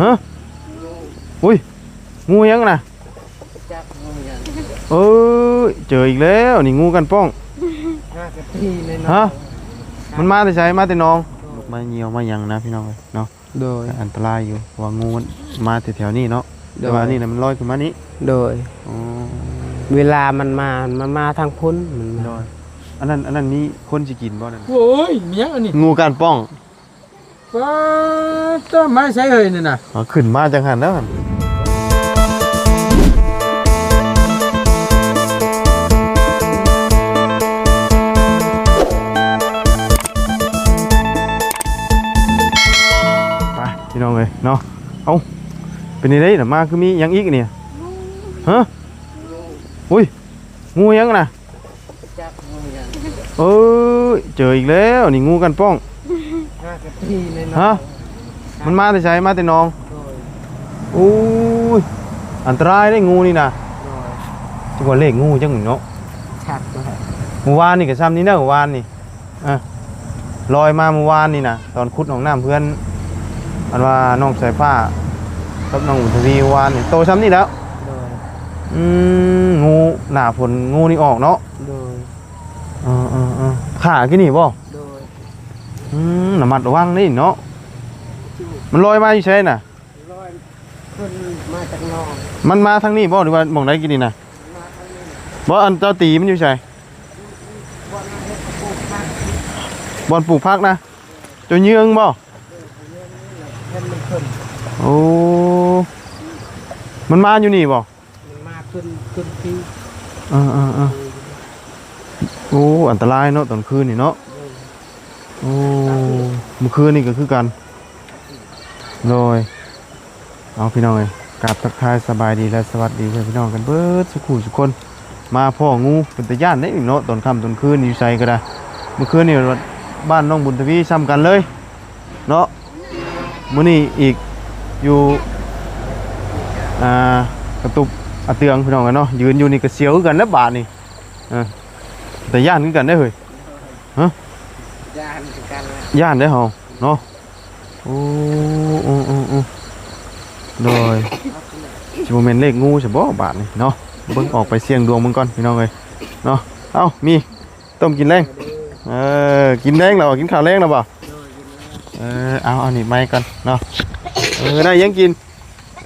ຮະ? ອຸ້ຍ ງູຫຍັງນະ? ຈັກງູຫຍັງ? ເອີຍ ເຈີອີກແລ້ວ ນີ້ງູກັນປ້ອງ. ຫາກະຕີແນ່ນອນ. ຮະ? ມັນມາແຕ່ໃສ? ມາແຕ່ໜອງ? ໂດຍ. ມາຍ່ຽວມາຫຍັງນະ ພີ່ນ້ອງເອີຍເນາະ. ໂດຍ. ອັນຕະລາຍຢູ່ ເພາະວ່າງູມັນມາແຖວໆນີ້ເນາະ. ໂດຍ. ແຕ່ວ່ານີ້ນະມັນລອຍຂຶ້ນມານີ້. ໂດຍ. ອໍ ເວລາມັນມາ ມັນມາທາງພຸ້ນ ມັນມາ. ໂດຍ. ອັນນັ້ນ ອັນນັ້ນມີຄົນຊິກິນບໍ່ນັ້ນ? ໂອ້ຍ ມີຫຍັງອັນນີ້? ງູກ້ານປ້ອງ. ປາດ ເຈົ້າມາໃສເອີຍນີ້ນະ? ເອົາຂຶ້ນມາຈັ່ງຫັ້ນແລ້ວຫັ້ນ. ໄປ ພີ່ນ້ອງເອີຍເນາະ. ເອົ້າ ເປັນຈັ່ງໃດນະ? ມາຄືມີຫຍັງອີກນີ້? ຮະ? ອຸ້ຍ ງູຫຍັງນະ? ຈັກງູຫຍັງ? ເອີຍ ເຈີອີກແລ້ວ ນີ້ງູກັນປ້ອງ. ຫາກະຕີແນ່ນອນ. ຮະ? ມັນມາແຕ່ໃສ? ມາແຕ່ໜອງ? ໂດຍ. ໂອ້ຍ ອັນຕະລາຍເດ້ງູນີ້ນະ. ໂດຍ. ຈັກວ່າເລກງູຈັ່ງນີ້ເນາະ. ຈັກແຫຼະ. ມື້ວານນີ້ກະຊ່ຳນີ້ເດີ ມື້ວານນີ້ ອາ ລອຍມາມື້ວານນີ້ນະ ຕອນຂຸດຫ້ອງນ້ຳເພື່ອນ ອັນວ່ານ້ອງສາຍຟ້າກັບນ້ອງບຸນທະວີວານນີ້ ໂຕຊ່ຳນີ້ແລ້ວ. ໂດຍ. ອືມ ງູໜ້າຝົນງູນີ້ອອກເນາະ. ໂດຍ. ເອີໆໆ ຂ້າກິນນີ້ບໍ່? ໂດຍ. ອືມ ລະມັດລະວັງເດ້ເນາະ. ມັນລອຍມາຢູ່ໃສນະ? ລອຍຂຶ້ນມາຈາກໜອງ. ມັນມາທາງນີ້ບໍ່ ຫຼືວ່າໝ່ອງໃດກິນນີ້ນະ? ມາທາງນີ້. ບໍ່ ອັນເຈົ້າຕີມັນຢູ່ໃສ? ບ່ອນເຮັດປູກຜັກ. ບ່ອນປູກຜັກນະ? ເຈົ້າເຍືອງບໍ່? ເອີ ເຍືອງນີ້ແຫຼະ ເຫັນມັນຂຶ້ນ. ໂອ້ ມັນມາຢູ່ນີ້ບໍ່? ມັນມາຂຶ້ນ ຂຶ້ນທີ່. ເອີໆໆ ໂອ້ ອັນຕະລາຍເນາະ ຕອນຄືນນີ້ເນາະ. ໂດຍ. ໂອ້ ມື້ຄືນນີ້ກະຄືກັນ. ໂດຍ. ເອົາ ພີ່ນ້ອງເອີຍ ກາບທັກທາຍສະບາຍດີ ແລະ ສະຫວັດດີເພື່ອນພີ່ນ້ອງກັນເບິດສູ່ຄູ່ສູ່ຄົນ. ມາພໍ້ງູ ເປັນຕາຢ້ານເດ້ເນາະ ຕອນຄ່ຳຕອນຄືນຢູ່ໃສກະໄດ້. ມື້ຄືນນີ້ບ້ານນ້ອງບຸນທະວີຊ່ຳກັນເລີຍເນາະ. ມື້ນີ້ອີກຢູ່ ອ່າ ກະຕຸບອາເຕືອງ ພີ່ນ້ອງເອີຍເນາະ. ຢືນຢູ່ນີ້ກະສຽວຄືກັນແຫຼະບາດນີ້. ເອີ ຕາຢ້ານຄືກັນເດ້ເຮີ້ຍ. ຮະ? ຢ້ານຄືກັນແຫຼະ. ຢ້ານເດ້ເຮົາເນາະ. ໂອ້ ໂອ້ ໂອ້ ໂອ້ ໂດຍ. ຊິບໍ່ແມ່ນເລກງູຊະບໍ່ບາດນີ້ເນາະ. ເບິ່ງ ອອກໄປສ່ຽງດວງເບິ່ງກ່ອນ ພີ່ນ້ອງເອີຍເນາະ. ເອົ້າ ມີຕົ້ມກິນແລງ. ເອີ ກິນແລງແລ້ວບໍ່? ກິນເຂົ້າແລງແລ້ວບໍ່? ເອີ ເອົາ ເອົາໜີບໄມ້ກ່ອນເນາະ. ເອີ ໄດ້ຫຍັງກິນ?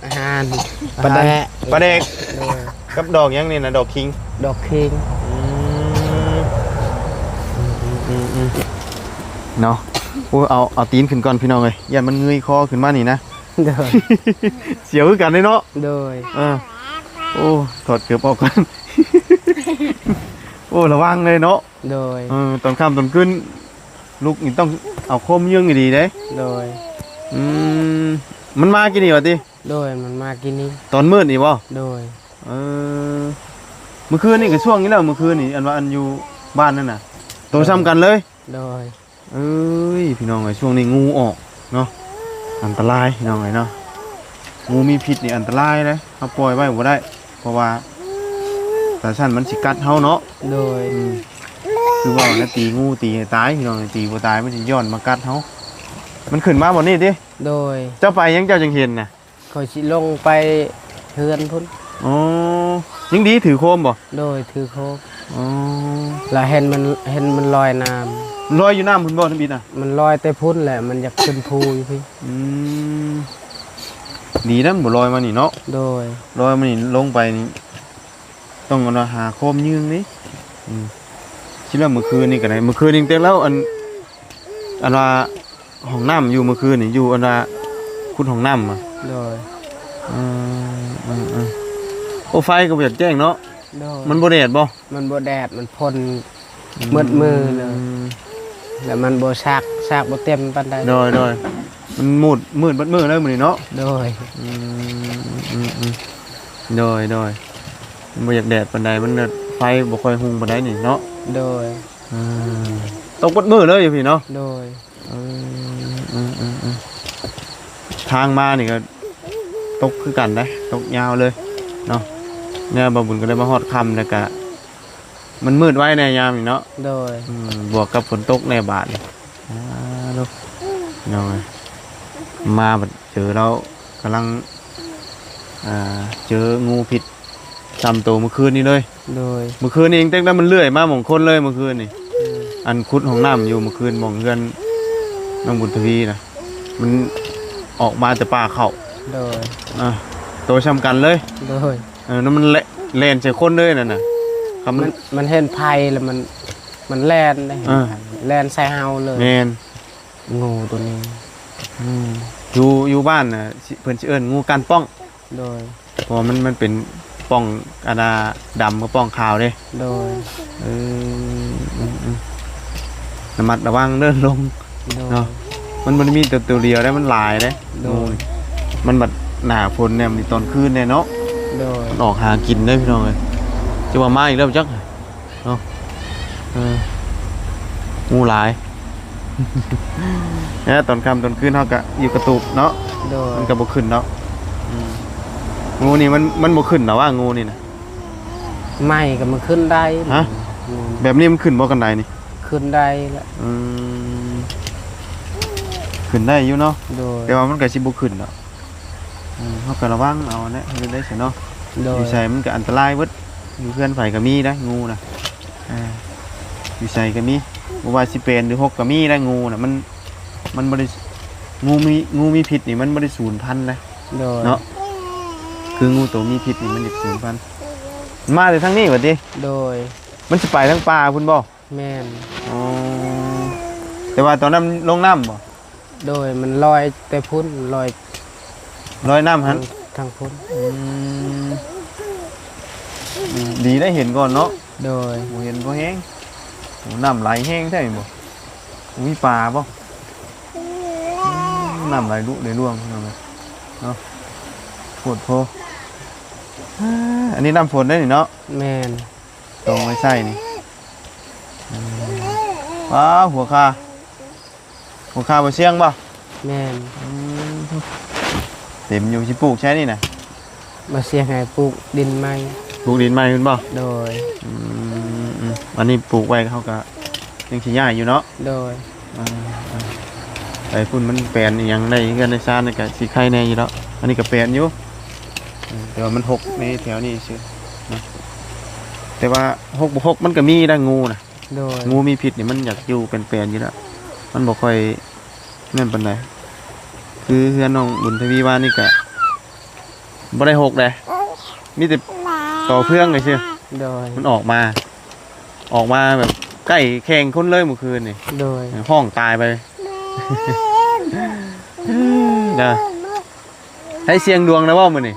ອາຫານ ອາຫານ ປາແດກ ປາແດກ. ໂດຍ. ກັບດອກຫຍັງນີ້ນະ? ດອກຄີງ. ດອກຄີງ. ອືມ ອືມ ອືມ ເນາະ. ໂອ້ ເອົາ ເອົາຕີນຂຶ້ນກ່ອນ ພີ່ນ້ອງເອີຍ ຢ້ານມັນເງີຍຄໍຂຶ້ນມານີ້ນະ. ໂດຍ. ສຽວຄືກັນເດ້ເນາະ. ໂດຍ. ເອີ ໂອ້ ຖອດເກີບອອກກ່ອນ. ໂອ້ ລະວັງເລີຍເນາະ. ໂດຍ. ເອີ ຕອນຄ່ຳຕອນຄືນລຸກນີ້ຕ້ອງເອົາໂຄມຍືງດີໆເດ້. ໂດຍ. ອືມ ມັນມາກິນນີ້ຫວາຕິ? ໂດຍ ມັນມາກິນນີ້. ຕອນມືດນີ້ບໍ່? ໂດຍ. ເອີ ມື້ຄືນນີ້ກະຊ່ວງນີ້ແລ້ວ ມື້ຄືນນີ້ ອັນວ່າອັນຢູ່ບ້ານນັ້ນນະ ໂຕຊ່ຳກັນເລີຍ. ໂດຍ. ເອີຍ ພີ່ນ້ອງເອີຍ ຊ່ວງນີ້ງູອອກເນາະ ອັນຕະລາຍ ພີ່ນ້ອງເອີຍເນາະ. ງູມີພິດນີ້ອັນຕະລາຍເດ້ ເຮົາປ່ອຍໄວ້ບໍ່ໄດ້ ເພາະວ່າຕາຊັ້ນມັນຊິກັດເຮົາເນາະ. ໂດຍ. ອືມ ຄືວ່ານະ ຕີງູຕີໃຫ້ຕາຍ ພີ່ນ້ອງ ຕີບໍ່ຕາຍມັນຊິຍ້ອນມາກັດເຮົາ. ມັນຂຶ້ນມາບ່ອນນີ້ຕິ? ໂດຍ. ເຈົ້າໄປຫຍັງ ເຈົ້າຈຶ່ງເຫັນນະ? ຂ້ອຍຊິລົງໄປເຮືອນພຸ້ນ. ອໍ ຍັງດີຖືໂຄມບໍ່? ໂດຍ ຖືໂຄມ. ອໍ ລະເຫັນມັນ ເຫັນມັນລອຍນ້ຳ. ລອຍຢູ່ນ້ຳພຸ້ນບໍ່ ທຳອິດນະ? ມັນລອຍແຕ່ພຸ້ນແຫຼະ ມັນຢາກຂຶ້ນພູຢູ່ພີ້. ອືມ ດີນຳບໍ່ລອຍມານີ້ເນາະ. ໂດຍ. ລອຍມານີ້ລົງໄປນີ້ ຕ້ອງອັນວ່າຫາໂຄມຍືງນີ້. ອືມ ຄິດວ່າມື້ຄືນນີ້ກະໄດ້ ມື້ຄືນນີ້ແຕ່ລາວ ອັນ ອັນວ່າຫ້ອງນ້ຳຢູ່ມື້ຄືນນີ້ ຢູ່ອັນວ່າຂຸດຫ້ອງນ້ຳ. ໂດຍ. ເອີ ເອີ ເອີ ໂອ້ ໄຟກະບໍ່ຢາກແຈ້ງເນາະ. ໂດຍ. ມັນບໍ່ແດດບໍ່? ມັນບໍ່ແດດ ມັນພົ່ນ ອືມ ໝົດມື້ເລີຍ ແລ້ວມັນບໍ່ສາກ ສາກບໍ່ເຕັມປານໃດ. ໂດຍ ໂດຍ. ມັນມືດ ມືດເບິດມື້ເລີຍມື້ນີ້ເນາະ. ໂດຍ. ອືມ ອືມ ອືມ ໂດຍ ໂດຍ. ມັນບໍ່ຢາກແດດປານໃດ ມັນ ໄຟບໍ່ຄ່ອຍຮຸ່ງປານໃດນີ້ເນາະ. ໂດຍ. ອືມ ຕົກເບິດມື້ເລີຍຢູ່ພີ້ເນາະ. ໂດຍ. ເອີ ເອີ ເອີ ເອີ ທາງມານີ້ກະຕົກຄືກັນເດ້ ຕົກຍາວເລີຍເນາະ. ແນວບ່າວບຸນກະໄດ້ມາຮອດຄ່ຳ ແລ້ວກະມັນມືດໄວແດ່ຍາມນີ້ເນາະ. ໂດຍ. ອືມ ບວກກັບຝົນຕົກແດ່ບາດນີ້. ອາ ລູກ ນ້ອງເອີຍ ມາບັດເຈີລາວ ກຳລັງ ອ່າ ເຈີງູພິດ ສາມໂຕມື້ຄືນນີ້ເລີຍ. ໂດຍ ມື້ຄືນນີ້ເອງ ຕັ້ງແຕ່ມັນເລື່ອຍມາໝ່ອງຄົນເລີຍມື້ຄືນນີ້. ອືມ ອັນຂຸດຫ້ອງນ້ຳຢູ່ມື້ຄືນ ໝ່ອງເຮືອນນ້ອງບຸນທະວີນະ ມັນອອກມາແຕ່ປ່າເຂົ້າ. ໂດຍ ອ່າ ໂຕຊ່ຳກັນເລີຍ. ໂດຍ ເອີ ນັ້ນມັນແລ- ແລ່ນໃສ່ຄົນເລີຍນັ້ນນະ. ຄັນມັນ ມັນ ມັນເຫັນໄຟແລ້ວມັນ ມັນແລ່ນເດ້. ເອີ ແລ່ນໃສ່ເຮົາເລີຍ. ແມ່ນ ງູໂຕນີ້. ອືມ ຢູ່ ຢູ່ບ້ານນະ ຊິ- ເພິ່ນຊິເອີ້ນງູກ້ານປ່ອງ. ໂດຍ ເພາະວ່າມັນ ມັນເປັນປ່ອງ ອັນນ່າ ດຳກັບປ່ອງຂາວເດ້. ໂດຍ ເອີ ອືມໆ ລະມັດລະວັງເດີ ລົງ. ໂດຍ ເນາະ ມັນບໍ່ໄດ້ມີແຕ່ໂຕດຽວໄດ໋ ມັນຫຼາຍເດ້. ໂດຍ ງູນີ້ ມັນບັດໜ້າຝົນແດ່ ມັນຕອນຄືນແດ່ເນາະ. ໂດຍ ມັນອອກຫາກິນເດ້ພີ່ນ້ອງເອີຍ. ຈະວ່າມາອີກແລ້ວຈັກ ເນາະ. ເອີ ງູຫຼາຍ ແລ້ວຕອນຄ່ຳຕອນຄືນເຮົາກະຢູ່ກະຕູບເນາະ. ໂດຍ ມັນກະບໍ່ຂຶ້ນເນາະ. ອືມ ງູນີ້ມັນ ມັນບໍ່ຂຶ້ນນະວ່າ ງູນີ້ນະ. ໄມ້ກະມັນຂຶ້ນໄດ້. ຮະ? ອືມ ແບບນີ້ມັນຂຶ້ນບໍ່ ຄັນໄດນີ້? ຂຶ້ນໄດ້ລະ. ອືມ ຂຶ້ນໄດ້ຢູ່ເນາະ. ໂດຍ ແຕ່ວ່າມັນກະຊິບໍ່ຂຶ້ນດອກ. ເອີ ເຮົາກະລະວັງເອົາແຫຼະ ເຮັດໄດ້ຊັ້ນເນາະ. ໂດຍ ຢູ່ໃສມັນກະອັນຕະລາຍເບິດ ຢູ່ເຮືອນໃຜກະມີໄດ໋ ງູນະ. ເອີ ຢູ່ໃສກະມີ ບໍ່ວ່າຊິແປນຫຼືຫົກກະມີໄດ໋ ງູນະ. ມັນ ມັນບໍ່ໄດ້ ງູມີ ງູມີພິດນີ້ມັນບໍ່ໄດ້ສູນພັນນະ. ໂດຍ ເນາະ ຄືງູໂຕມີພິດນີ້ມັນຢາກສູນພັນ. ມາແຕ່ທາງນີ້ຫວາຕິ? ໂດຍ ມັນຊິໄປທາງປ່າພຸ້ນບໍ່? ແມ່ນ. ອໍ ແຕ່ວ່າຕອນນັ້ນມັນລົງນ້ຳບໍ່? ໂດຍ ມັນລອຍແຕ່ພຸ້ນ ລອຍ ລອຍນ້ຳຫັ້ນ ທາງ ທາງພຸ້ນ. ອືມ ດີໄດ້ເຫັນກ່ອນເນາະ. ໂດຍ ບໍ່ເຫັນພໍແຮງ. ໂອ້ ນ້ຳໄຫຼແຮງແທ້ແມ່ນບໍ່? ມີປາບໍ່? ອືມ ນ້ຳໄຫຼລຸໄຫຼລວງເນາະ ເນາະ ໂພດໂພ. ອາ ອັນນີ້ນ້ຳຝົນເດ້ນີ້ເນາະ. ແມ່ນ ຕ້ອງໄວ້ໃຊ້ນີ້. ອືມ ວ້າວ ຫົວຄາ ຫົວຄາບໍ່ຊຽງບໍ່? ແມ່ນ. ອືມ ເຕັມຢູ່ ຊິປູກໃສນີ້ນະ? ບໍ່ຊຽງໃຫ້ປູກດິນໃໝ່. ປູກດິນໃໝ່ພຸ້ນບໍ່? ໂດຍ. ອືມ ອືມ ອັນນີ້ປູກໄວ້ເຮົາກະຍັງຊິຍ້າຍຢູ່ເນາະ. ໂດຍ. ອ່າ ອ່າ ໄປພຸ້ນມັນແປນອີ່ຫຍັງໄດ້ ເຮືອນໄດ້ຊານກະຊິໄຄແດ່ຢູ່ດອກ. ອັນນີ້ກະແປນຢູ່ ເອີ ແຕ່ວ່າມັນຮົກໃນແຖວນີ້ຊື່ເນາະ. ແຕ່ວ່າຮົກບໍ່ຮົກມັນກະມີນະ ງູນະ. ໂດຍ ງູມີພິດນີ້ມັນຢາກຢູ່ແປນໆຢູ່ແລ້ວ ມັນບໍ່ຄ່ອຍນັ້ນປານໃດ. ຄືເຮືອນນ້ອງບຸນທະວີວານນີ້ກະບໍ່ໄດ້ຮົກໃດ ມີແຕ່ຕໍ່ເຟືອງຊື່. ໂດຍ ມັນອອກມາ ອອກມາແບບໃກ້ແຂ້ງຄົນເລີຍມື້ຄືນນີ້. ໂດຍ ຮ້ອງຕາຍໄປ. ນະ ໃຫ້ສ່ຽງດວງແລ້ວບໍ່ມື້ນີ້?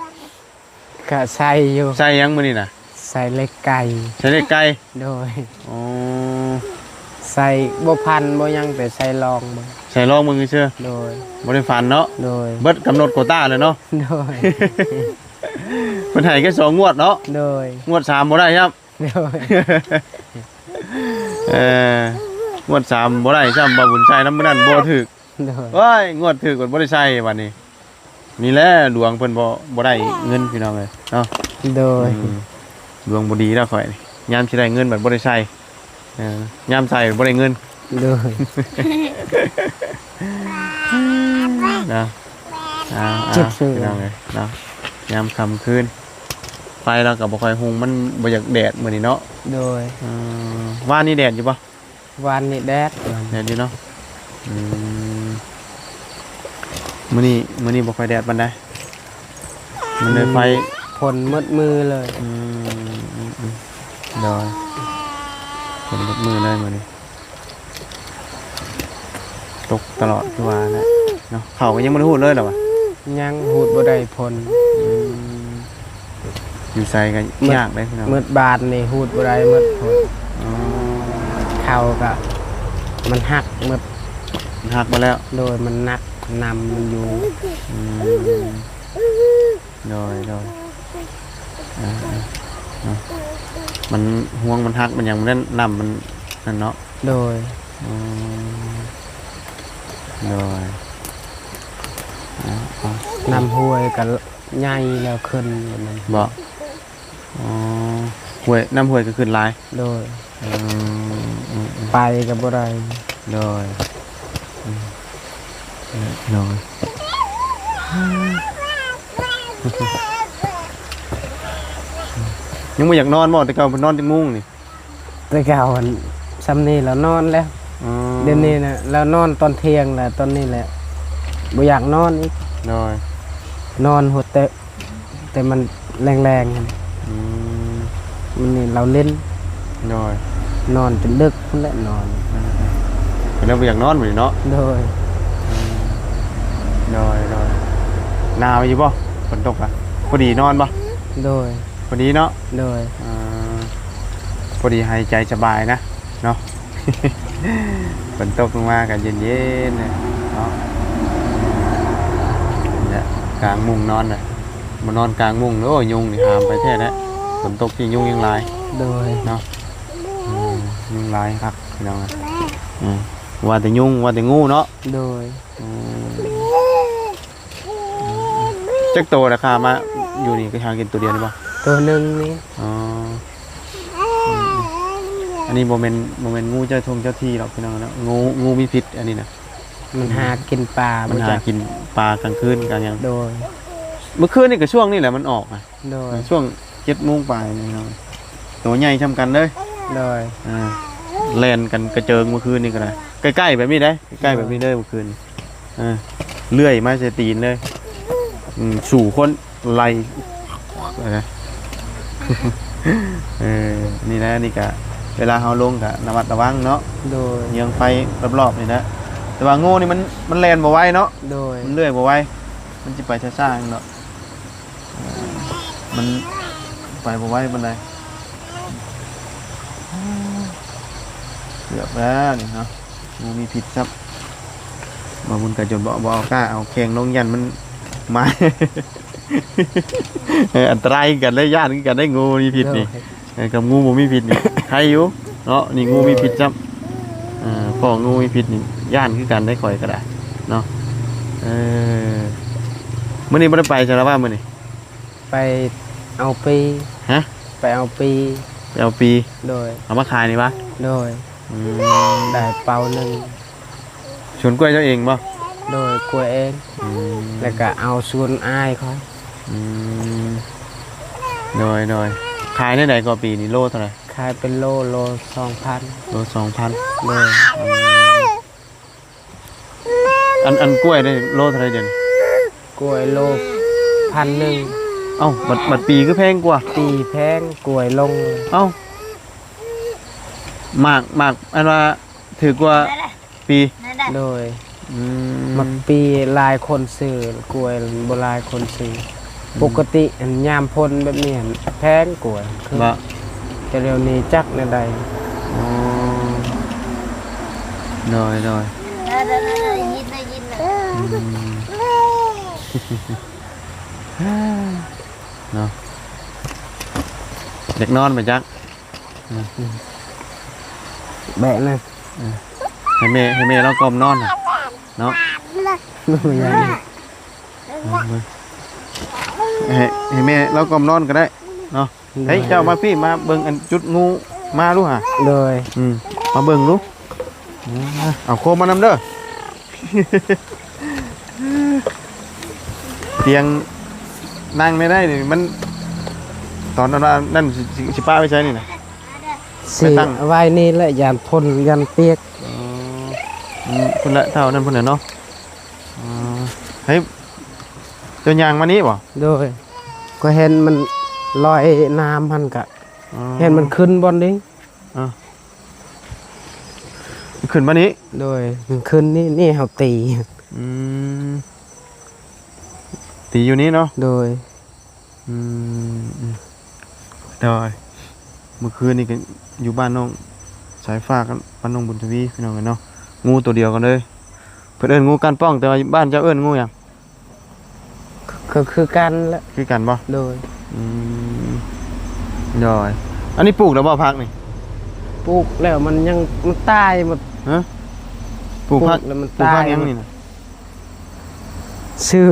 ກະໃສ່ຢູ່. ໃສ່ຫຍັງມື້ນີ້ນະ? ໃສ່ເຫຼັກໄກ່. ໃສ່ເຫຼັກໄກ່? ໂດຍ. ອໍ ໃສ່ບໍ່ພັນບໍ່ຫຍັງ ແຕ່ໃສ່ລອງເບິ່ງ. ໃສ່ລອງເບິ່ງຊື່ໆ. ໂດຍ. ບໍ່ໄດ້ຝັນເນາະ. ໂດຍ. ເບິດກຳນົດໂຄຕ້າແລ້ວເນາະ. ໂດຍ. ເພິ່ນໃຫ້ແຄ່ສອງງວດເນາະ. ໂດຍ. ງວດສາມບໍ່ໄດ້ຊ້ຳ. ໂດຍ. ເອີ ງວດສາມບໍ່ໄດ້ຊ້ຳ ບ່າວບຸນໄຊນຳມື້ນັ້ນບໍ່ຖືກ. ໂດຍ. ໂອ້ຍ ງວດຖືກກໍບໍ່ໄດ້ໃສ່ບາດນີ້. ນີ້ແຫຼະດວງເພິ່ນບໍ່ ບໍ່ໄດ້ເງິນພີ່ນ້ອງເອີຍເນາະ. ໂດຍ. ອືມ ດວງບໍ່ດີແລ້ວຂ້ອຍນີ້ ຍາມຊິໄດ້ເງິນບັດບໍ່ໄດ້ໃສ່ ເອີ ຍາມໃສ່ບັດບໍ່ໄດ້ເງິນ. ໂດຍ. ນະ ອ່າ ອ່າ ພີ່ນ້ອງເອີຍເນາະ ຍາມຄ່ຳຄືນ ໄຟລາວກໍບໍ່ຄ່ອຍຮຸ່ງ ມັນບໍ່ຢາກແດດມື້ນີ້ເນາະ. ໂດຍ. ເອີ ວານນີ້ແດດຢູ່ບໍ່? ວານນີ້ແດດ. ແດດຢູ່ເນາະ. ອືມ ມື້ນີ້ ມື້ນີ້ບໍ່ຄ່ອຍແດດປານໃດ ມັນໄດ້ໄຟ ຝົນໝົດມື້ເລີຍ. ອືມ ອືມ ອືມ ໂດຍ ຝົນໝົດມື້ເລີຍມື້ນີ້ ຕົກຕະຫຼອດຄືວ່າແຫຼະເນາະ. ເຂົ້າກໍຍັງບໍ່ໄດ້ຮູດເລີຍລະຫວາ? ຍັງ ຮູດບໍ່ໄດ້ຜົນ. ອືມ ຢູ່ໃສກໍຍາກເດ້ພີ່ນ້ອງ. ໝົດບາດນີ້ຮູດບໍ່ໄດ້ໝົດຜົນ. ອໍ ເຂົ້າກໍມັນຫັກໝົດ. ມັນຫັກໝົດແລ້ວ. ໂດຍ ມັນໜັກ ນ້ຳມັນຢູ່. ອືມ ໂດຍ ໂດຍ ເອີ ເອີ ເນາະ ມັນ ຮວງມັນຫັກ ມັນຫຍັງ ມັນນັ້ນ ນ້ຳມັນນັ້ນເນາະ. ໂດຍ. ອືມ ໂດຍ ເອົາ ເອົາ ນ້ຳຫ້ວຍກໍໃຫຍ່ແລ້ວຂຶ້ນແບບນັ້ນ. ບໍ່? ອໍ ຫ້ວຍ ນ້ຳຫ້ວຍກໍຂຶ້ນຫຼາຍ. ໂດຍ. ອືມ ອືມ ອືມ ໄປກໍບໍ່ໄດ້. ໂດຍ ອືມ ໂດຍ ໂດຍ ອືມ ຍັງບໍ່ຢາກນອນບໍ່? ແຕ່ເກົ່າເພິ່ນນອນຈັກໂມງນີ້? ແຕ່ເກົ່າຫັ້ນ ສ່ຳນີ້ລາວນອນແລ້ວ. ອໍ ດຽວນີ້ນະ ລາວນອນຕອນທ່ຽງແລ້ວ ຕອນນີ້ແຫຼະ ບໍ່ຢາກນອນອີກ. ໂດຍ ນອນຫົດແຕ່ ແຕ່ມັນແລງໆຫັ້ນ. ອືມ ມື້ນີ້ລາວຫຼິ້ນ. ໂດຍ ນອນຈົນດຶກພຸ້ນແຫຼະນອນ. ອືມ ກໍເລີຍບໍ່ຢາກນອນບັດນີ້ເນາະ. ໂດຍ ອືມ ໂດຍໆ ໜາວຢູ່ບໍ່? ຝົນຕົກອະ ພໍດີນອນບໍ່? ໂດຍ ພໍດີເນາະ. ໂດຍ ເອີ ພໍດີຫາຍໃຈສະບາຍນະເນາະ. ຝົນຕົກລົງມາກໍເຢັນໆເນາະ. ນີ້ແຫຼະ ກາງມຸ້ງນອນນະ ມານອນກາງມຸ້ງ ໂອ້ຍ ຍຸງນີ້ຫາມໄປແທ້ແຫຼະ. ຝົນຕົກທີ່ຍຸງຍັງຫຼາຍ. ໂດຍ ເນາະ ອືມ ຍຸງຫຼາຍຄັກພີ່ນ້ອງ. ອືມ ວ່າແຕ່ຍຸງ ວ່າແຕ່ງູເນາະ. ໂດຍ ອືມ ຈັກໂຕລະຄາມາຢູ່ນີ້ ກໍຫາກິນໂຕດຽວນີ້ບໍ່? ໂຕໜຶ່ງນີ້. ອໍ ອືມ ອັນນີ້ບໍ່ແມ່ນ ບໍ່ແມ່ນງູເຈົ້າທົ່ງເຈົ້າທີ່ດອກພີ່ນ້ອງເນາະ. ງູ ງູມີພິດອັນນີ້ນະ. ມັນຫາກິນປາ ມັນຫາກິນປາກາງຄືນກາງຫຍັງ. ໂດຍ ມື້ຄືນນີ້ກໍຊ່ວງນີ້ແຫຼະມັນອອກອະ. ໂດຍ ຊ່ວງເຈັດໂມງປາຍນີ້ເນາະ. ໂຕໃຫຍ່ຊ່ຳກັນເລີຍ. ໂດຍ ອ່າ ແລ່ນກັນກະເຈິງມື້ຄືນນີ້ກໍໄດ້. ໃກ້ໆແບບນີ້ເດ້ ໃກ້ໆແບບນີ້ເດີ ໂດຍ ມື້ຄືນນີ້. ເອີ ເລື່ອຍມາໃສ່ຕີນເລີຍ. ອືມ ສູ້ຄົນໄລ່ ເອີ ນີ້ແຫຼະ ນີ້ກະເວລາເຮົາລົງກະລະມັດລະວັງເນາະ. ໂດຍ ເຍືອງໄຟລອບໆນີ້ນະ. ແຕ່ວ່າງູນີ້ມັນ ມັນແລ່ນບໍ່ໄວເນາະ. ໂດຍ ມັນເລື່ອຍບໍ່ໄວ ມັນຊິໄປຊ້າໆເນາະ. ເອີ ມັນໄປບໍ່ໄວປານໃດ. ເກືອບແລ້ວນີ້ເນາະ ງູມີພິດຊ້ຳ. ບ່າວບຸນກໍຈົນບໍ່ ບໍ່ເອົາກ້າເອົາແຂ້ງລົງ ຢ້ານມັນມາ. ເອີ ອັນຕະລາຍຄືກັນເດ້ ຢ້ານຄືກັນເດ້ ງູມີພິດນີ້. ໂດຍ ເອີ ກັບງູບໍ່ມີພິດນີ້ໄຄຢູ່ເນາະ. ນີ້ງູມີພິດຊ້ຳ. ເອີ ພໍງູມີພິດນີ້ຢ້ານຄືກັນເດ້ ຂ້ອຍກໍໄດ້ເນາະ. ເອີ ມື້ນີ້ບໍ່ໄດ້ໄປໃສລະວ່າມື້ນີ້? ໄປເອົາປີ. ຮະ? ໄປເອົາປີ. ໄປເອົາປີ. ໂດຍ ເອົາມາຂາຍນີ້ຫວາ? ໂດຍ ອືມ ໄດ້ເປົາໜຶ່ງ. ສວນກ້ວຍເຈົ້າເອງບໍ່? ໂດຍ ກ້ວຍເອງ. ອືມ ແລ້ວກະເອົາສວນອ້າຍຂ້ອຍ. ອືມ ໂດຍໆ. ຂາຍແນວໃດກໍປີນີ້ ໂລເທົ່າໃດ? ຂາຍເປັນໂລ ໂລສອງພັນ. ໂລສອງພັນ. ໂດຍ ອືມ. ອັນ ອັນກ້ວຍນີ້ໂລເທົ່າໃດດຽວນີ້? ກ້ວຍໂລພັນໜຶ່ງ. ເອົ້າ ບັດ ບັດປີຄືແພງກວ່າ? ປີແພງ ກ້ວຍລົງ. ເອົ້າ ໝາກ ໝາກອັນວ່າຖືກກວ່າປີ? ໂດຍ ອືມ ໝາກປີຫຼາຍຄົນຊື້ ກ້ວຍບໍ່ຫຼາຍຄົນຊື້. ອືມ ປົກກະຕິອັນຍາມຝົນແບບນີ້ຫັ້ນແພງກວ່າ ຄືວ່າ ແຕ່ດຽວນີ້ຈັກແນວໃດ. ອໍ ໂດຍໆ ໄດ້ຍິນ ໄດ້ຍິນແລ້ວ. ອືມ ເນາະ ຢາກນອນບໍ່ຈັກ. ອືມ ແບະນະ ເອີ ໃຫ້ແມ່ ໃຫ້ແມ່ລາວກ່ອມນອນນະເນາະ. ໃຫ້ ໃຫ້ແມ່ລາວກ່ອມນອນກໍໄດ້ເນາະ. ໂດຍ ເຮີ້ຍ ເຈົ້າມາພີ້ ມາເບິ່ງອັນຈຸດງູມາດູຫາ. ໂດຍ ອືມ ມາເບິ່ງດູ. ເອົາໂຄມມານຳເດີ. ຕຽງນັ່ງໄດ້ໄດ໋ນີ້ ມັນ ຕອນນັ້ນວ່ານັ້ນ ຊິ ຊິ ຊິປະໄວ້ໃສນີ້ນະ? ຊິ ໄວ້ນີ້ແຫຼະ ຢ້ານຝົນ ຢ້ານປຽກ. ອໍ ອືມ ພຸ້ນແຫຼະ ເທົ່ານັ້ນພຸ້ນແຫຼະເນາະ. ອໍ ເຮີ້ຍ ເຈົ້າຍ່າງມານີ້ບໍ່? ໂດຍ ກໍເຫັນມັນລອຍນ້ຳຫັ້ນກະ ອໍ ເຫັນມັນຂຶ້ນບ່ອນນີ້. ອ່າ ຂຶ້ນມານີ້. ໂດຍ ມັນຂຶ້ນນີ້ ນີ້ເຮົາຕີ. ອືມ ຕີຢູ່ນີ້ເນາະ. ໂດຍ ອືມ ອືມ ໂດຍ ມື້ຄືນນີ້ກໍຢູ່ບ້ານນ້ອງສາຍຟ້າກັບບ້ານນ້ອງບຸນທະວີ ພີ່ນ້ອງເອີຍເນາະ. ງູໂຕດຽວກັນເລີຍ ເພິ່ນເອີ້ນງູກ້ານປ່ອງ ແຕ່ວ່າບ້ານເຈົ້າເອີ້ນງູຫຍັງ? ກໍຄືກັນແຫຼະ. ຄືກັນບໍ່? ໂດຍ ອືມ ໂດຍ. ອັນນີ້ປູກແລ້ວບໍ່ ຜັກນີ້? ປູກແລ້ວ ມັນຍັງ ມັນຕາຍໝົດ. ຮະ? ປູກຜັກ ປູກແລ້ວມັນຕາຍ ປູກຜັກຫຍັງນີ້ນະ? ຊື້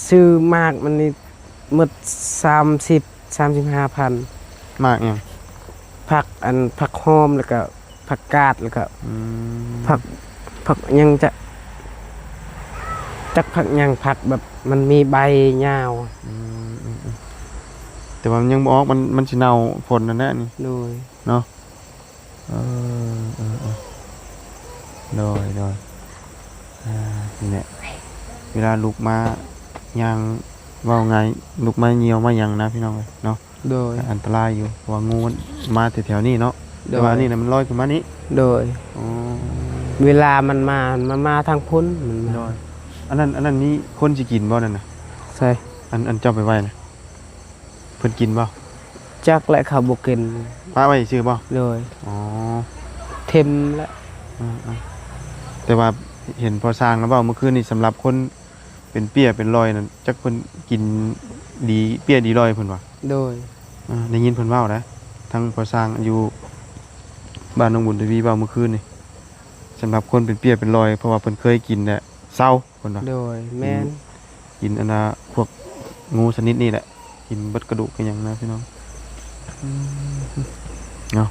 ຊື້ໝາກມັນນີ້ໝົດສາມສິບ ສາມສິບຫ້າພັນ. ໝາກຫຍັງ? ຜັກ ອັນ ຜັກຫອມ ແລ້ວກໍ ຜັກກາດ ແລ້ວກໍ ອືມ ຜັກ ຜັກຫຍັງຈະ ຈັກຜັກຫຍັງ ຜັກແບບມັນມີໃບຍາວ. ອືມ ແຕ່ວ່າມັນຍັງບໍ່ອອກ ມັນ ມັນຊິເນົ່າຝົນນັ້ນແຫຼະນີ້ ໂດຍ ເນາະ. ເອີ ເອີ ເອີ ໂດຍ ໂດຍ ອ່າ ນີ້ແຫຼະ ເວລາລຸກມາຍ່າງ ເວົ້າງ່າຍ ລຸກມາຍ່ຽວມາຫຍັງນະ ພີ່ນ້ອງເອີຍເນາະ. ໂດຍ ອັນຕະລາຍຢູ່ ເພາະວ່າງູມັນມາແຖວໆນີ້ເນາະ. ໂດຍ ແຕ່ວ່າອັນນີ້ນະ ມັນລອຍຂຶ້ນມານີ້. ໂດຍ ອໍ ເວລາມັນມາ ມັນມາທາງພຸ້ນ ມັນມາ. ໂດຍ ອັນນັ້ນ ອັນນັ້ນມີຄົນຊິກິນບໍ່ນັ້ນນະ? ໃສ? ອັນ ອັນເຈົ້າໄປໄວ້ນະ ເພິ່ນກິນບໍ່? ຈັກແຫຼະ ເຂົາບໍ່ກິນ ປະໄວ້ຊື່ບໍ່? ໂດຍ ອໍ ເທັມແຫຼະ. ອືມໆ ແຕ່ວ່າເຫັນພໍ່ຊ່າງລາວເວົ້າມື້ຄືນນີ້ ສຳລັບຄົນ ເປັນເປ້ຍເປັນລອຍນັ້ນ ຈັກເພິ່ນກິນດີເປ້ຍດີລອຍເພິ່ນວ່າ. ໂດຍ ອ່າ ໄດ້ຍິນເພິ່ນເວົ້ານະ ທັງພໍ່ຊ່າງຢູ່ບ້ານໜອງບຸນທະວີເວົ້າມື້ຄືນນີ້ ສຳລັບຄົນເປັນເປ້ຍເປັນລອຍ ເພາະວ່າເພິ່ນເຄີຍກິນແລ້ວເຊົາເພິ່ນວ່າ. ໂດຍ ແມ່ນ ກິນ ກິນອັນນ່າ ພວກງູຊະນິດນີ້ແຫຼະ ກິນເບິດກະດູກກະຫຍັງນະ ພີ່ນ້ອງ. ອືມ ເນາະ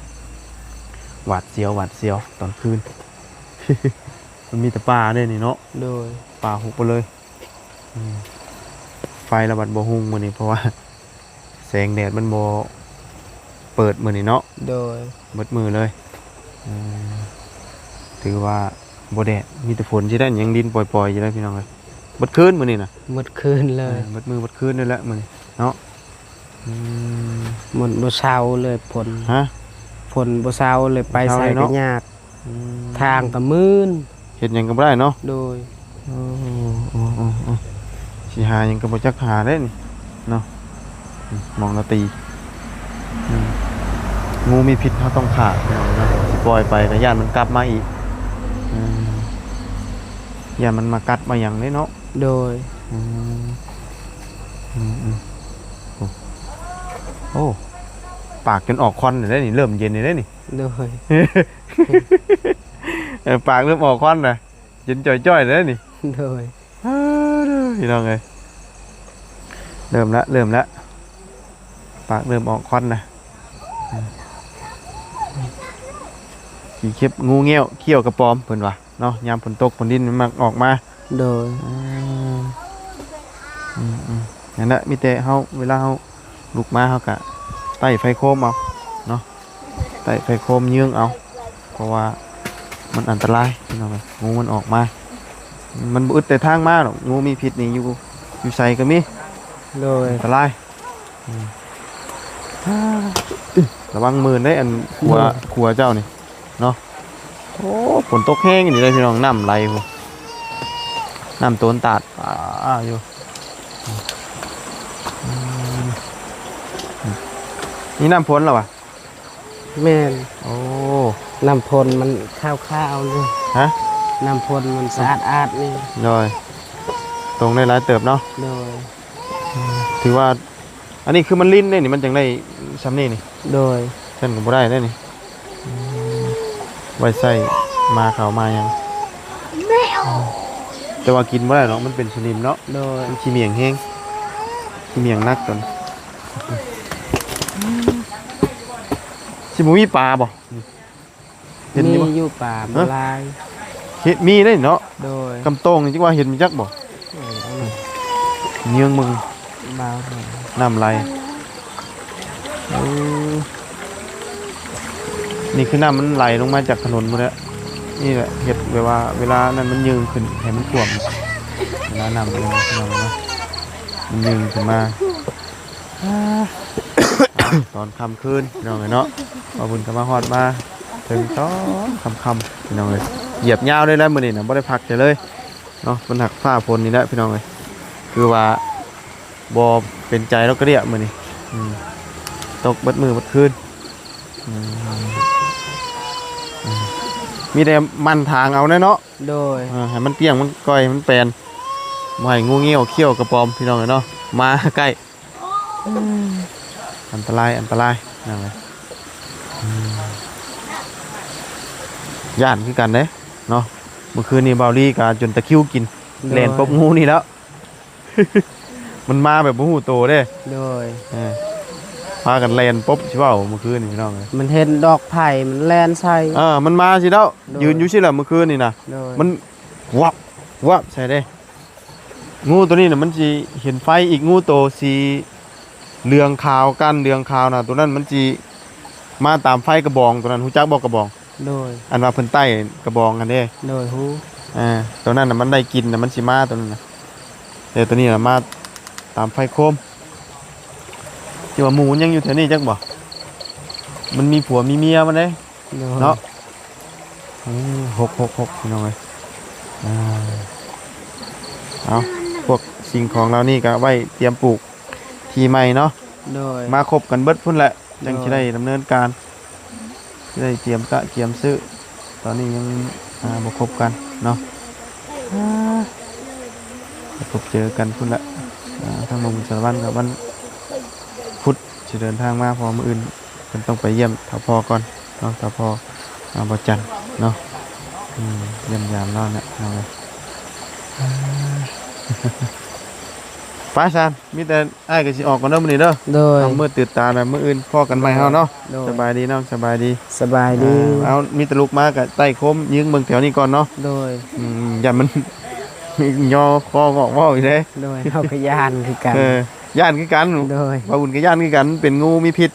ຫວາດສຽວ ຫວາດສຽວຕອນຄືນ ມັນມີແຕ່ປ່າເດ້ນີ້ເນາະ. ໂດຍ ປ່າຮົກໄປເລີຍ. ອືມ ໄຟລະບັດບໍ່ຮຸ່ງມື້ນີ້ ເພາະວ່າແສງແດດມັນບໍ່ເປີດມື້ນີ້ເນາະ. ໂດຍ ເບິດມື້ເລີຍ. ອືມ ຖືວ່າບໍ່ແດດ ມີແຕ່ຝົນຊິໄດ້ ຍັງດິນປ່ອຍໆຢູ່ເດ້ພີ່ນ້ອງເອີຍ ເບິດຄືນມື້ນີ້ນະ. ເບິດຄືນເລີຍ ເອີ ເບິດມື້ເບິດຄືນນີ້ແຫຼະມື້ນີ້ເນາະ. ອືມ ມັນບໍ່ເຊົາເລີຍຝົນ. ຮະ? ຝົນບໍ່ເຊົາເລີຍ ໄປໃສກະຍາກ. ອືມ ທາງກະມືນ ເຮັດຫຍັງກະບໍ່ໄດ້ເນາະ. ໂດຍ ໂອ້ ໂອ້ ໂອ້ ຊິຫາຫຍັງກະບໍ່ຈັກຫາເດ້ນີ້ເນາະ. ອືມ ມອງລະຕີ ອືມ ງູມີພິດເຮົາຕ້ອງຂ້າພີ່ນ້ອງເນາະ ຊິປ່ອຍໄປກະຢ້ານມັນກັບມາອີກ. ອືມ ຢ້ານມັນມາກັດມາຫຍັງເດ້ເນາະ. ໂດຍ ອືມ ອືມໆ ໂອ້ ໂອ້ ປາກຈົນອອກຄວັນແລ້ວເດ້ນີ້ ເລີ່ມເຢັນແລ້ວເດ້ນີ້. ໂດຍ ເອີ ປາກເລີ່ມອອກຄວັນນະ ເຢັນຈ່ອຍໆແລ້ວນີ້. ໂດຍ ເອີ ພີ່ນ້ອງເອີຍ ເລີ່ມລະ ເລີ່ມລະ ປາກເລີ່ມອອກຄວັນນະ. ອືມ ຂີ້ເຂັບງູແງ້ວ ຂ້ຽວກະປອມເພິ່ນວ່າເນາະ ຍາມຝົນຕົກຝົນດິນມັນມັກອອກມາ. ໂດຍ ອືມ ອືມໆ ນັ້ນແຫຼະ ມີແຕ່ເຮົາ ເວລາເຮົາລຸກມາ ເຮົາກະໄຕ້ໄຟໂຄມເອົາເນາະ ໄຕ້ໄຟໂຄມເຍີ້ງເອົາ ເພາະວ່າມັນອັນຕະລາຍພີ່ນ້ອງເອີຍ ງູມັນອອກມາ ມັນບໍ່ອຶດແຕ່ທາງມາດອກ ງູມີພິດນີ້ຢູ່ ຢູ່ໃສກະມີ. ໂດຍ ອັນຕະລາຍ. ອືມ ລະວັງມື່ນເດ້ ອັນຂົວ ໂດຍ ຂົວເຈົ້ານີ້ເນາະ. ໂອ້ ຝົນຕົກແຮງອີ່ຫຼີເດ້ພີ່ນ້ອງ ນ້ຳໄຫຼພຸ້ນ ນ້ຳໂຕນຕາດ ອາ ຢູ່. ອືມ ນີ້ນ້ຳຝົນລະຫວາ? ແມ່ນ ໂອ້ ນ້ຳຝົນມັນຂາວໆຢູ່. ຮະ? ນ້ຳຝົນມັນສະອາດໆນີ້. ໂດຍ ຕົງໄດ້ຫຼາຍເຕີບເນາະ. ໂດຍ ອືມ ຖືວ່າ ອັນນີ້ຄືມັນລິນເດ້ນີ້ ມັນຈັ່ງໄດ້ຊ່ຳນີ້ນີ້. ໂດຍ ຊັ້ນກະບໍ່ໄດ້ເດ້ນີ້. ອືມ ໄວ້ໃຊ້ໝາເຂົ້າໝາຫຍັງ ແຕ່ວ່າກິນບໍ່ໄດ້ດອກ ມັນເປັນສະໜິມເນາະ. ໂດຍ ມັນຂີ້ໝ້ຽງແຮງ ຂີ້ໝ້ຽງໜັກຕົນ. ຊິບໍ່ມີປາບໍ່? ເຫັນຢູ່ບໍ່? ມີຢູ່ປາ ບໍ່ຫຼາຍ. ເຫັນ ມີເດ້ເນາະ. ໂດຍ ກຳໂຕ່ງນີ້ຈັກວ່າເຫັນຈັກບໍ່? ເອີ ເຢີ້ອງເບິ່ງ ນ້ຳໄຫຼ. ເອີ ນີ້ຄືນ້ຳມັນໄຫຼລົງມາຈາກຖະໜົນພຸ້ນແຫຼະ. ນີ້ແຫຼະ ເຮັດແບບວ່າເວລານັ້ນມັນເຍີ້ງຂຶ້ນ ໃຫ້ມັນຖ້ວມ ເວລານ້ຳມັນເລີງຂຶ້ນມາເນາະ ມັນເຍີ້ງຂຶ້ນມາ. ຕອນຄ່ຳຄືນພີ່ນ້ອງເອີຍເນາະ ບ່າວບຸນກະມາຮອດມາເຖິງຕອນຄ່ຳໆ ພີ່ນ້ອງເອີຍ. ຢຽບຍາວເລີຍແຫຼະມື້ນີ້ນະ ບໍ່ໄດ້ພັກໃສເລີຍເນາະ. ມັນຫາກຟ້າຝົນນີ້ແຫຼະພີ່ນ້ອງເອີຍ ຄືວ່າບໍ່ເປັນໃຈດອກກະເດຍມື້ນີ້. ອືມ ຕົກເບິດມື້ເບິດຄືນ. ອືມ ອືມ ມີແຕ່ໝັ່ນຖາງເອົາແຫຼະເນາະ. ໂດຍ ເອີ ໃຫ້ມັນກ້ຽງ ມັນກ່ອຍ ໃຫ້ມັນແປນ ບໍ່ໃຫ້ງູງຽວ ຂ້ຽວກະປອມ ພີ່ນ້ອງເອີຍເນາະ ມາໃກ້. ອືມ ອັນຕະລາຍ ອັນຕະລາຍ ພີ່ນ້ອງເອີຍ. ອືມ ຢ້ານຄືກັນເດ້ເນາະ ມື້ຄືນນີ້ບ່າວລີກະຈົນຕະຄຣິວກິນ. ໂດຍ ແລ່ນປົບງູນີ້ແລ້ວ ມັນມາແບບບໍ່ຮູ້ໂຕເດ້. ໂດຍ ເອີ ພາກັນແລ່ນປົບ ຊິເວົ້າມື້ຄືນນີ້ພີ່ນ້ອງເອີຍ ມັນເຫັນດອກໄຜ່ມັນແລ່ນໃສ່. ເອີ ມັນມາຊິແລ້ວ. ໂດຍ ຢືນຢູ່ຊີ້ແຫຼະມື້ຄືນນີ້ນະ. ໂດຍ ມັນວັບ ວັບໃສ່ເດ້. ງູໂຕນີ້ນະ ມັນຊິເຫັນໄຟອີກ ງູໂຕສີ ເຫຼືອງຂາວ ກ້ານເຫຼືອງຂາວນະ ໂຕນັ້ນມັນຊິມາຕາມໄຟກະບອງ ໂຕນັ້ນຮູ້ຈັກບໍ່ ກະບອງ? ໂດຍ ອັນວ່າເພິ່ນໄຕ້ກະບອງຫັ້ນເດ້. ໂດຍ ຮູ້. ອ່າ ໂຕນັ້ນນະມັນໄດ້ກິ່ນນະ ມັນຊິມາໂຕນັ້ນນະ ແຕ່ໂຕນີ້ນະມາຕາມໄຟໂຄມ. ທີ່ວ່າໝູມັນຍັງຢູ່ແຖວນີ້ຈັກບໍ່? ມັນມີຜົວມີເມຍມັນເດ້. ໂດຍ ເນາະ. ໂອ້ ຫົກ ຫົກ ຫົກ ພີ່ນ້ອງເອີຍ. ອ່າ ເອົາ ພວກສິ່ງຂອງເຫຼົ່ານີ້ກະໄວ້ຕຽມປູກທີ່ໃໝ່ເນາະ. ໂດຍ ມາຄົບກັນເບິດພຸ້ນແຫຼະ ຈັ່ງ ໂດຍ ຊິໄດ້ດຳເນີນການ ຊິໄດ້ກຽມກະກຽມຊື້. ຕອນນີ້ຍັງ ອ່າ ບໍ່ຄົບກັນເນາະ. ອ່າ ໄດ້ພົບເຈີກັນພຸ້ນລະ. ອ່າ ທາງໜຸ່ມສາລະວັນກະວັນພຸດຊິເດີນທາງມາ ເພາະມື້ອື່ນເພິ່ນຕ້ອງໄປຢ້ຽມທ້າວພໍ່ກ່ອນເນາະ ທ້າວພໍ່ ອ່າ ບໍ່ຈັນເນາະ. ອືມ ຢ້ຽມຢາມລາວແຫຼະ ພີ່ນ້ອງເອີຍ. ອ່າ ໄປຊັ້ນ ມີແຕ່ ອ້າຍກໍຊິອອກກ່ອນເດີມື້ນີ້ເດີ. ໂດຍ ຄ່ຳມືດຕື່ນຕາແລ້ວ ມື້ອື່ນພໍ້ກັນໃໝ່ເຮົາເນາະ. ໂດຍ ສະບາຍດີນ້ອງ ສະບາຍດີ. ສະບາຍດີ. ອ່າ ເອົາ ມີແຕ່ລຸກມາກໍໄຕ້ໂຄມ ຍິງເບິ່ງແຖວນີ້ກ່ອນເນາະ. ໂດຍ ອືມ ຢ້ານມັນຍໍຄໍງອກເວົ້າອີກເດ້. ໂດຍ ເຮົາກໍຢ້ານຄືກັນ. ເອີ ຢ້ານຄືກັນ. ໂດຍ ບ່າວບຸນກໍຢ້ານຄືກັນ ເປັນງູມີພິດ.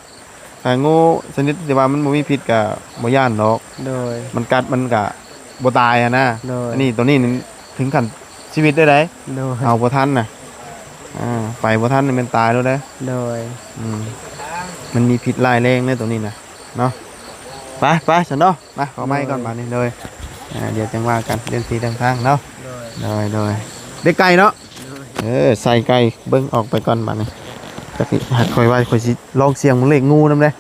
ຖ້າງູຊະນິດທີ່ວ່າມັນບໍ່ມີພິດກໍບໍ່ຢ້ານດອກ. ໂດຍ ມັນກັດມັນກໍບໍ່ຕາຍຫັ້ນນະ. ໂດຍ ອັນນີ້ ໂຕນີ້ນີ້ເຖິງຂັ້ນຊີວິດໄດ້ໃດ. ໂດຍ ເອົາບໍ່ທັນນະ ອ່າ ໄປບໍ່ທັນນີ້ແມ່ນຕາຍໂລດເດ້. ໂດຍ ອືມ ມັນມີພິດຮ້າຍແຮງເດ້ໂຕນີ້ນະເນາະ. ໄປ ໄປຊັ້ນເນາະ. ມາ ເອົາໄມ້ກ່ອນບາດນີ້. ໂດຍ ອ່າ ດຽວຈັ່ງວ່າກັນເລື່ອງທີ່ເລື່ອງທາງເນາະ. ໂດຍ ໂດຍ ໂດຍ ໄດ້ໄກ່ເນາະ. ໂດຍ ເອີ ໃສ່ໄກ່ເບິ່ງອອກໄປກ່ອນບາດນີ້. ຈັກຊິ ຂ້ອຍວ່າຂ້ອຍຊິລອງສ່ຽງເບິ່ງເລກງູນຳເດ້. ໂດຍ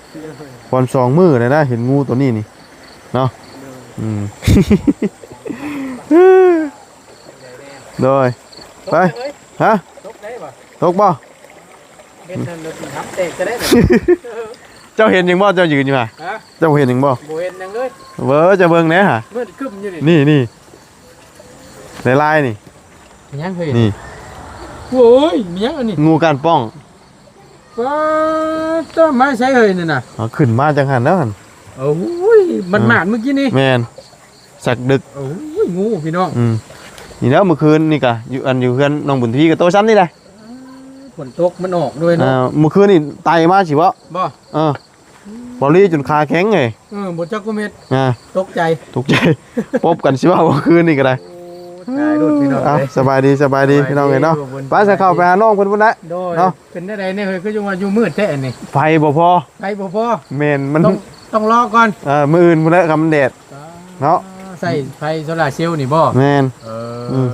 ຄວາມສອງມື້ແລ້ວນະ ເຫັນງູໂຕນີ້ນີ້ເນາະ. ໂດຍ ອືມ ໂດຍ ໄປ ເຮີ້ຍ ຮະ ຕົກໄດ້ບໍ່? ຕົກບໍ່? ເຮັດນັ້ນລົດນ້ຳແຕກຈະໄດ້. ເຈົ້າເຫັນຫຍັງບໍ່? ເຈົ້າຢືນຢູ່ຫະ? ຮະ? ເຈົ້າເຫັນຫຍັງບໍ່? ບໍ່ເຫັນຫຍັງເລີຍ. ເວີ ເຈົ້າເບິ່ງແດ່ຫະ ມືດຄຶ້ມຢູ່ນີ້. ນີ້ ນີ້ ຫຼາຍໆ ນີ້ ຫຍັງເຮີ້ຍ? ນີ້ ໂອ້ຍ ມີຫຍັງອັນນີ້? ງູກ້ານປ່ອງ. ປາດ ເຈົ້າມາໃສເຮີ້ຍນີ້ນະ? ເອົາຂຶ້ນມາຈັ່ງຫັ້ນແລ້ວຫັ້ນ. ໂອ້ຍ ມັນ ເອີ ໝາດມື້ກີ້ນີ້. ແມ່ນ ສັກດຶກ. ໂອ້ຍ ງູພີ່ນ້ອງ. ອືມ ນີ້ແຫຼະ ມື້ຄືນນີ້ກະຢູ່ ອັນຢູ່ເຮືອນນ້ອງບຸນທະວີກະໂຕຊ່ຳນີ້ແຫຼະ. ຝົນຕົກມັນອອກດ້ວຍເນາະ. ອ່າ ມື້ຄືນນີ້ໄຕ່ມາຊິບໍ່? ບໍ່ ເອີ ບໍ່ລີຈົນຂາແຂງເອີຍ. ເອີ ບໍ່ຈັກກຸເມັດ. ອ່າ ຕົກໃຈ ຕົກໃຈ ປົບກັນຊິເວົ້າມື້ຄືນນີ້ກໍໄດ້. ໂອ້ ຕາຍໂລດພີ່ນ້ອງ. ເອົ້າ ເອີຍ ສະບາຍດີ ສະບາຍດີ ສະບາຍດີ ພີ່ນ້ອງເອີຍເນາະ. ໂດຍ ໄປ ສະເຂົ້າໄປຫານ້ອງເພິ່ນພຸ້ນແຫຼະ. ໂດຍ ເນາະ ເປັນແນວໃດແນ່ເຮີ້ຍ ຄືຈັ່ງວ່າຢູ່ມືດແທ້ອັນນີ້? ໄຟບໍ່ພໍ. ແມ່ນ ມັນ ຕ້ອງ ຕ້ອງລໍກ່ອນ. ເອີ ມື້ອື່ນພຸ້ນແຫຼະ ຄຳແດດ ອ່າ ເນາະ. ໃຊ້ໄຟໂຊລາເຊວນີ້ບໍ່? ແມ່ນ. ເອີ ອືມ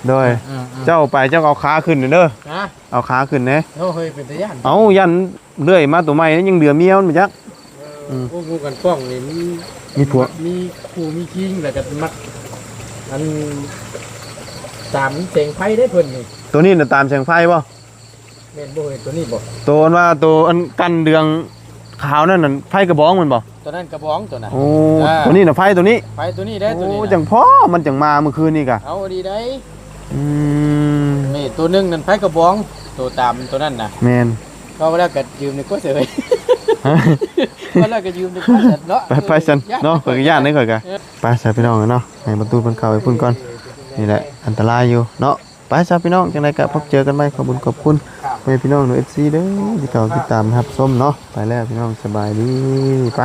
ໂດຍ ເອີໆ ເຈົ້າໄປເຈົ້າກໍເອົາຂາຂຶ້ນເດີ. ຮະ? ເອົາຂາຂຶ້ນແດ່. ໂອ້ ເຮີ້ຍ ເປັນຕາຢ້ານ. ເອົ້າ ຢ້ານເລື່ອຍມາໂຕໃໝ່ ຍັງເຫຼືອເມຍມັນບໍ່ຈັກ. ເອີ ອືມ ໂອ້ ງູກ້ານປ່ອງນີ້ມັນມີພວກ ມີຄູ່ມີຄີງ ແລ້ວກໍມັກ ອັນ ຕາມແສງໄຟເດ້ເພິ່ນນີ້. ໂຕນີ້ນະຕາມແສງໄຟບໍ່? ແມ່ນບໍ່ເຮີ້ຍ ໂຕນີ້ບໍ່? ໂຕອັນວ່າ ໂຕອັນກັ້ນເດືອງຂາວນັ້ນ ນັ້ນໄຟກະບອງແມ່ນບໍ່? ໂຕນັ້ນກະບອງໂຕນັ້ນ. ໂອ້ ອ່າ ໂຕນີ້ນະໄຟໂຕນີ້. ໄຟໂຕນີ້ເດ້ ໂຕນີ້. ໂອ້ ຈັ່ງພໍມັນຈັ່ງມາມື້ຄືນນີ້ກະ. ເອົາດີໄດ. ອືມ ນີ້ໂຕໜຶ່ງນັ້ນໄຟກະບອງ ໂຕຕາມໂຕນັ້ນນະ. ແມ່ນ ເວົ້າແລ້ວກະຢືມນີ້ກວ່າເສີຍ. ເວົ້າແລ້ວກະຢືມນີ້ກວ່າເນາະ. ໄປ ໄປຊັ້ນເນາະ ຂ້ອຍກະຢ້ານເດ້ ຂ້ອຍກະ. ໄປຊະພີ່ນ້ອງເອີຍເນາະ ໃຫ້ບັນຕູເພິ່ນເຂົ້າໄປພຸ້ນກ່ອນ. ນີ້ແຫຼະອັນຕະລາຍຢູ່ເນາະ. ໄປຊະພີ່ນ້ອງ ຈັ່ງໃດກະພົບເຈີກັນໃໝ່. ຂອບບຸນຂອບຄຸນພໍ່ແມ່ພີ່ນ້ອງ ເອັຟຊີ ເດີ ທີ່ເຂົ້າຕິດຕາມຮັບຊົມເນາະ. ໄປແລ້ວພີ່ນ້ອງ ສະບາຍດີ ໄປ.